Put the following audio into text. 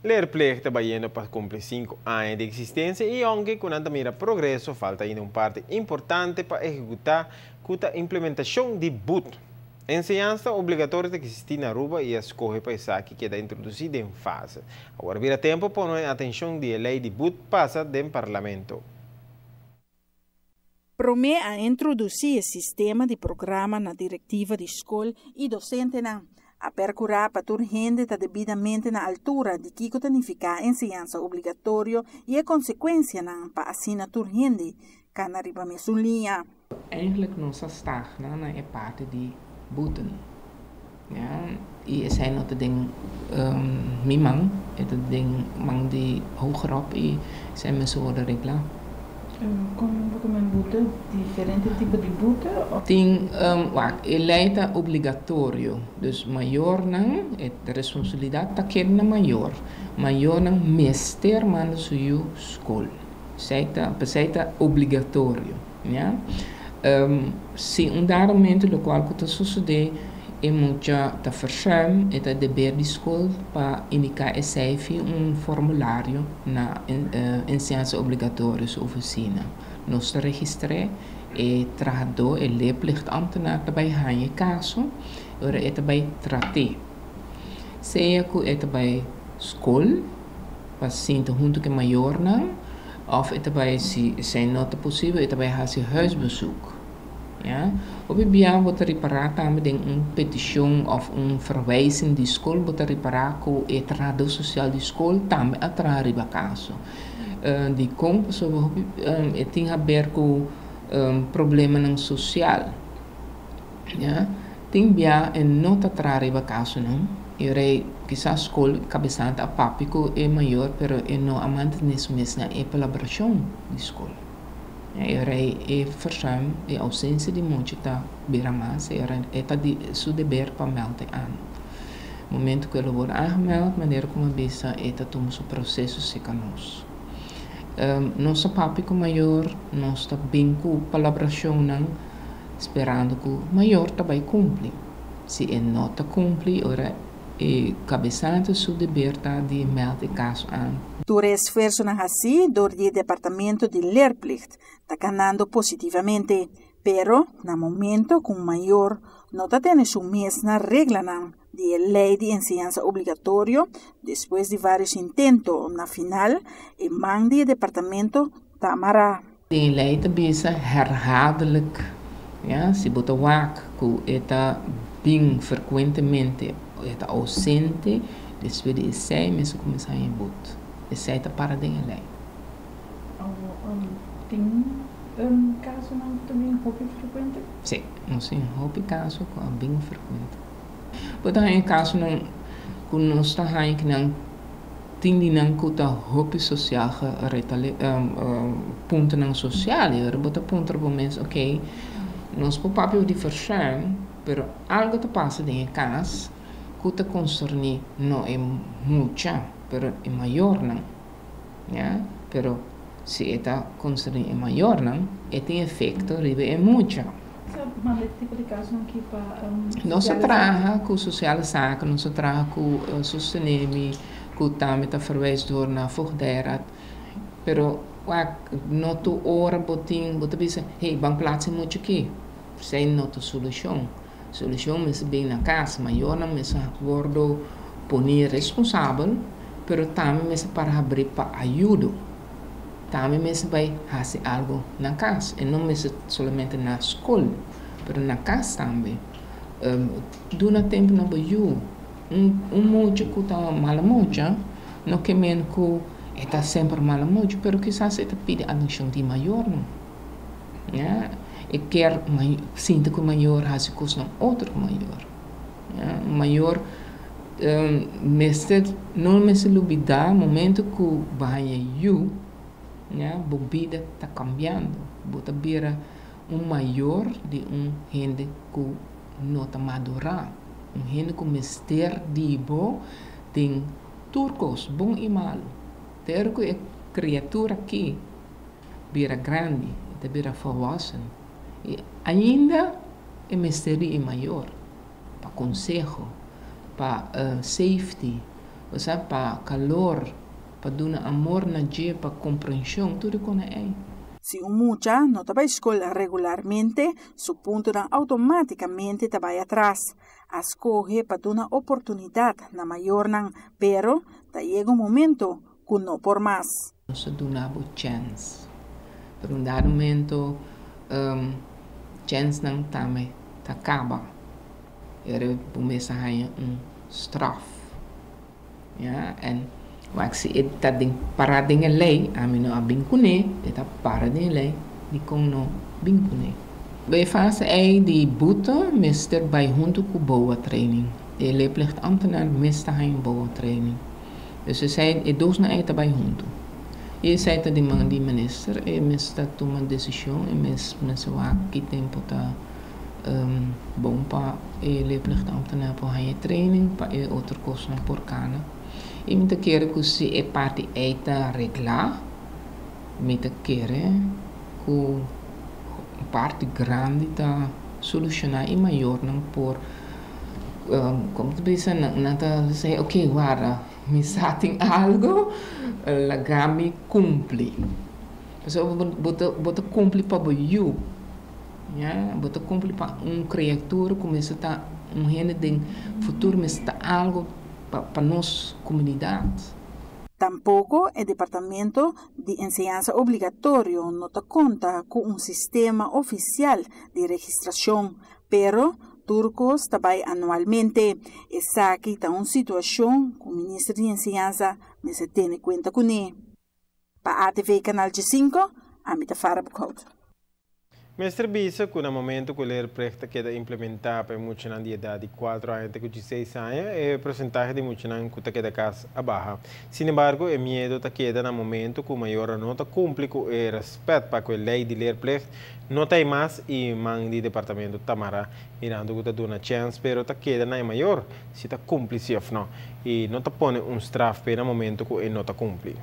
Leerplicht ta bayendo pa cumpli 5 aña di existencia y aunke cu nan ta mira progreso, falta ainda un parti importante pa ehecuta, cu ta implementacion di boet. Enseñansa obligatorio ta existi na Aruba y a scoge pa esaki keda introduci den fase. Awor a bira tempo pa pone atencion di e ley di boet pasa den Parlamento. Prome a introduci e sistema di programa na directiva di scol y docentenan. A percura pa tur hende ta debidamente na altura di kico ta significa enseñansa obligatorio y e consecuencianan pa asina tur hende cana riba mesun liña. Eigenlijk nos a stagna na e parti di boeten. Ja, y esey no ta den mi man, e ta den man di hogerop y esey mester wordo regla. Con con boete, diferente tipo di boete? Tin, wak, e ley ta obligatorio. Dus mayornan, e responsabilidad ta keda na mayor. Mayornan mester manda su yiu scol. Esey ta obligatorio. Ja? Si un dado momento locual cu ta sucede e mucha ta verzuim, e ta deber di scol pa indica esey un formulario na enseñansa obligatorio su oficina. Nos ta registra e trahador, e leerplichtambtenaar tambe haña caso, ora e tambe trata. Sea cu e tambe scol, pa sinta hunto cu mayornan, of e tambe, si no ta posibel, e tambe haci huisbezoek. Ja? Of bia bo ta ripara tambe den un peticion of un verwijzing di scol, bo ta ripara cu e trahador social di scol tambe a traha riba caso. Di con so e tin a ber cu problemanan social. Ja? Tin bia e no ta traha riba caso no. E rey quizás scol cabezante a papia cu e mayor, pero e no a mantene su mes na e colaboracion di scol. E rey e verzuim e ausencia di mucha ta bira mas e e ta di su deber pa meld aan. Momento cu e wordt aangemeld, manera cu mi a bisa, e ta tuma su proceso cerca nos. Nos ta papia cu mayor, nos ta bin cu palabracionnan, sperando cu mayor ta bay cumpli. Si e no ta cumpli, ora e cabesante su deber ta di meld e caso aan. Tur esfuersonan haci door di departamento di leerplicht ta canando positivamente, pero na momento cu mayor no ta tene su mes na reglanan di ley di enseñansa obligatorio, despues di varios intento, na final, e man di departamento ta mara. De ley ta bisa herhaaldelijk, ja, si bo ta wak cu e ta bin frecuentemente, e ta ausente, despues di 6 maand cuminsa haya boet. Esey ta para den ley. Oh, tin casonan tambe hopi frecuente? Si, nos tin hopi caso cu ta bin frecuente. Bo ta haya casonan cu nos ta haya cu nan tin di nan cu ta hopi social geretale puntonan social, y bo ta puntra bo mes, ok, nos por papia di verzuim, pero algo ta pasa den cas cu ta concerni no e mucha, pero e mayornan. Ja? Pero si e ta concerni e mayornan, e tin efecto riba e mucha. Mas tipo di caso aki pa Nos ta traha cu sociale zaken, nos ta traha cu sostenemi, cu tambe ta verwijs door naar voogdijraad. Pero wak, no tur ora bo tin, bo ta bisa, hey, ban plaats mucha aki. Esey no ta solucion. Solucion mester bin na cas, mayornan mester wordo poni responsabel, pero tambe mester para habri pa ayudo. Tambe mester bay haci algo na cas, y no mester solamente na scol, pero na cas tambe. Duna tempo na bo yiu. Un mucha cu ta malo mucha, no kiermen cu e ta semper malo mucha, pero kisas e ta pidi atencion di mayornan. Ja? E kier sinti cu mayor haci cosnan otro mayor. Ja? Mayor mester, no mester lubida momento cu bo haya yiu, ja, bo bida ta cambiando. Bo ta bira un mayor di un hende cu no ta madura. Un hende cu mester di bo den tur cos, bon y malo. Te cu e criatura aki bira grandi, ta bira volwassen. Y ainda e mester di mayor pa conseho, pa safety, Osea pa kalor, pa duna amor na dje, pa komprenshon, tur e kosnan ei. Si un mucha no ta bai skol regularmente, su puntonan outomátikamente ta bai atras. A skohe pa duna oportunidat na mayornan, pero ta yega un momento ku no por mas. Nos a duna bo chèns, pero un dado momento chènsnan tambe ta kaba. Ere bo mes a haña un straf. Ya, en wak si e ta den pará den e lei, ami no a bin kuné, e ta para den e lei, dikon no bin kuné? E fase ei di boete mester bai huntu ku boa training. E leerplichtambtenaar mester haña un boa training. Dus esei, e dosnan ei ta bai huntu. I esei ta di man di minister, e mester tuma desishon, e mes mester wak ki tempu ta Bon pa e leerplichtambtenaar por haña e training pa e otro kosnan por kana. I mi ta kere ku si e parti ei ta reglá, mi ta kere ku un parti grandi ta solushoná i mayornan por, komo ta bisa, nan ta say oke warda mi sa tin algu, laga mi kumpli. Pasobra bo ta kumpli pa bo yu. Ya, bo ta kumpli pa un kriatura ku mester ta un hende den futuro, mester ta algu pa nos komunidat. Tampoko e Departamento di Enseñansa Obligatorio no ta konta ku un sistema ofisial di registrashon, pero tur kos ta bai anualmente. Esaki ta un situashon ku Minister di Enseñansa mester tene kuenta kuné. Pa ATV Canal 5, ami ta Farah Boekhout. Mester bisa ku na momento ku e leerplicht ta keda implementá pa e muchanan di edat di kuater aña te ku dieseis aña, e porsentahe di muchanan ku ta keda kas a baha. Sin embargo, e miedu ta keda na momento ku mayornan no ta kumpli ku e rèspèt pa ku e lei di leerplicht no ta ei mas i man di departamento ta mará, mirando ku ta duna chèns pero ta keda na e mayor si ta kumpli si òf no i no ta pone un straf p'e na momento ku e no ta kumpli.